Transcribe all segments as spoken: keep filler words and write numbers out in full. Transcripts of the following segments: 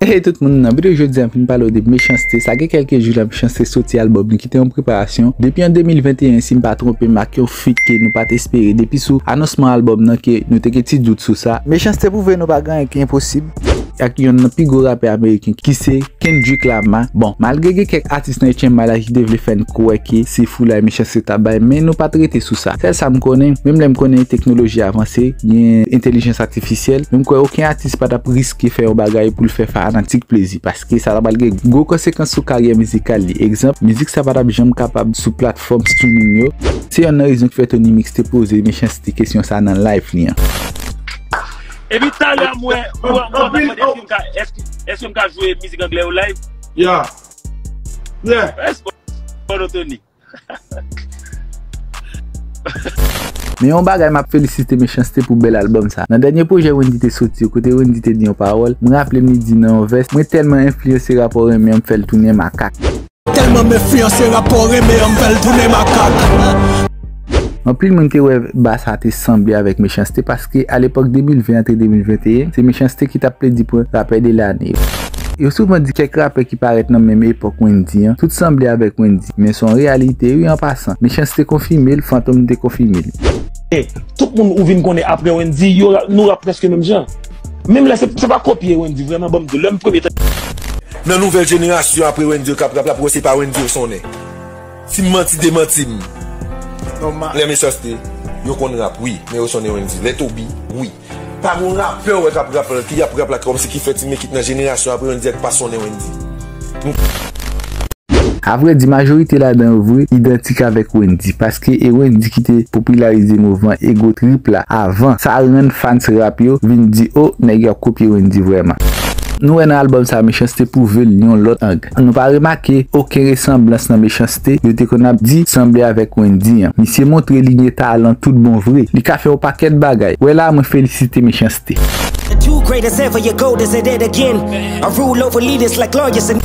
Hey tout moun, nan videyo jodi a m fin pale w de Mechanste. Sa gen kèlke jou la Mechanste soti albòm li ki te an preparasyon depi an de mil venteyen, si m pa twonpe m, ak yon feat ke nou pa t espere. Depi sou anonsman albòm nan ke nou te gen ti dout sou sa. Mechanste pwouve nou pa gen anyen ki enposib. Ak yonn nan pi gwo rapè ameriken ki se Kendrick Lamar. Bon, malgre gen kèk atis nan H M I la ki te vle fè n kwè ke se foulay Mechanste t ap bay, men nou pa t rete sou sa. Sèl sa m konnen, menm lè m konnen teknoloji avanse, gen entèlijans atifisyèl, men m kwè okenn atis pa t ap riske fè yon bagay pou l fè fanatik plezi, paske sa ta pral gen gwo konsekans sou karyè mizikal li. Egzanp, mizik sa pa t ap janm kapab sou platfòm streaming yo. Se yonn nan rezon ki fè Tony Mix te poze Mechanste kesyon sa nan live li an. Epi talè a m wè, m wè, m wè, m wè, èske m ka, èske, èske m ka jwe mizik anglè yo live? Yeah. Yeah. Èske, Tony? Men yon bagay m ap felisite Mechanste pou bèl albòm sa. Nan dènye pwojè Wendy te soti yo, kote Wendy te di yon pawòl, m raple m li di nan yon vès, mwen tèlman enfliyanse rap ou renmen an, m fè l tounen makak. Tèlman m enfliyanse rap ou renmen an, m fè l tounen makak. Anpil moun te wè ba sa te sanble avèk Mechanste paske alepòk de mil ven antre de mil venteyen, se Mechanste ki t ap pledi pran rapè de lane yo. Yo souvan di kèk rapè ki parèt nan menm epòk Wendy an, tout sanble avèk Wendy, men se yon reyalite wi an pasan. Mechanste konfime l, Fantom te konfime l. Tout moun ou vin konnen apre Wendy, yo ra-, nou rap prèske menm jan. Menm lè se, se pa kopye Wendy, vrèman, ban m di w, lè m premye tan. Nan nouvèl jenerasyon apre Wendy yo k ap rap la, pou yo se pa Wendy yo sonnen. Si m manti, demanti m. Lè Mechanste, yo konn rap, wi, men yo sonnen Wendy. Lè Toby, wi. Pa gen yon rapè ou wè k ap rap la, ki ap rap la, kòmsi ki fè ti mekik nan jenerasyon apre Wendy a ki pa sonnen Wendy. Avrèdi, majorite ladan yo vre idantik avèk Wendy, paske e Wendy ki te popilarize mouvman Ego Trip la avan. Sa rann fans rap yo vin di, o, nèg yo ap kopye Wendy vrèman. Nou wè nan albòm sa, Mechanste pwouve l yon lòt ang. Nou pa remake okenn resanblans nan Mechanste yo te konn ap di sanble avèk Wendy an. Misye montre li gen talan tout bon vre. Li ka fè yon pakèt bagay. Wè la, mwen felisite Mechanste. The two greatest ever, your gold is it again. I rule over leaders like lawyers and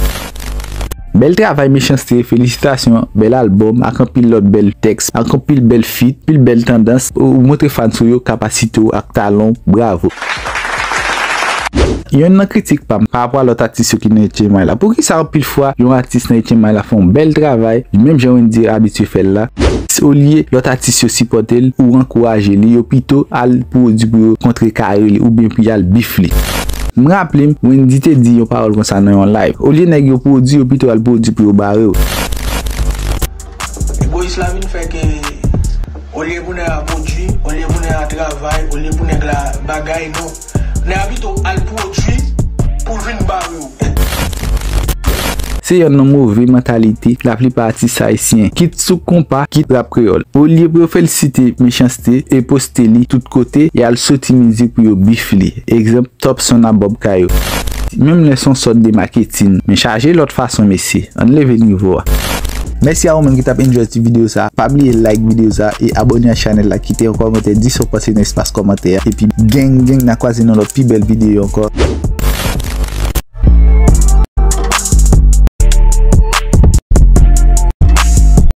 Bèl travay Mechanste, felisitasyon, bèl albòm, ak anpil lòt bèl tèks, ak anpil bèl feat, anpil bèl tandans, ou montre fans ou yo kapasite w ak talan w, bravo. Yonn nan kritik pa m pa rapò a lòt atis yo ki nan H M I la. Poukisa anpil fwa yon atis nan H M I la fè yon bèl travay, menm jan Wendy abitye fè l la, olye lòt atis yo sipòte l ou ankouraje li, yo pito al pwodui pou yo kontrekare li oubyen pou y al bif li. M raple m, Wendy te di yon pawòl konsa nan yon live. Olye nèg yo pwodui, yo pito al pwodui pou yo bare w. Egoyis la vin fè ke olye pou nèg la pwodui, olye pou nèg la travay, olye pou nèg la bagay, non. Nèg la pito al pwodui pou l vin bare w. Se yonn nan move mantalite laplipa atis ayisyen, kit sou konpa, kit rap kreyòl. Olye pou yo felisite Mechanste e poste li tout kote, y al soti mizik pou yo bif li. Egzanp, Top Son a Bob Kayo. Menm lè se yon sòt de maketin, men chaje lòt fason, mesye. Ann leve nivo a. Mèsi a ou menm ki t ap enjoy ti videyo sa. Pa bliye like videyo sa e abòne a chanèl la, kite yon kòmantè, di sa w panse nan espas kòmantè a. Epi gang gang, n a kwaze nan lòt pi bèl videyo ankò.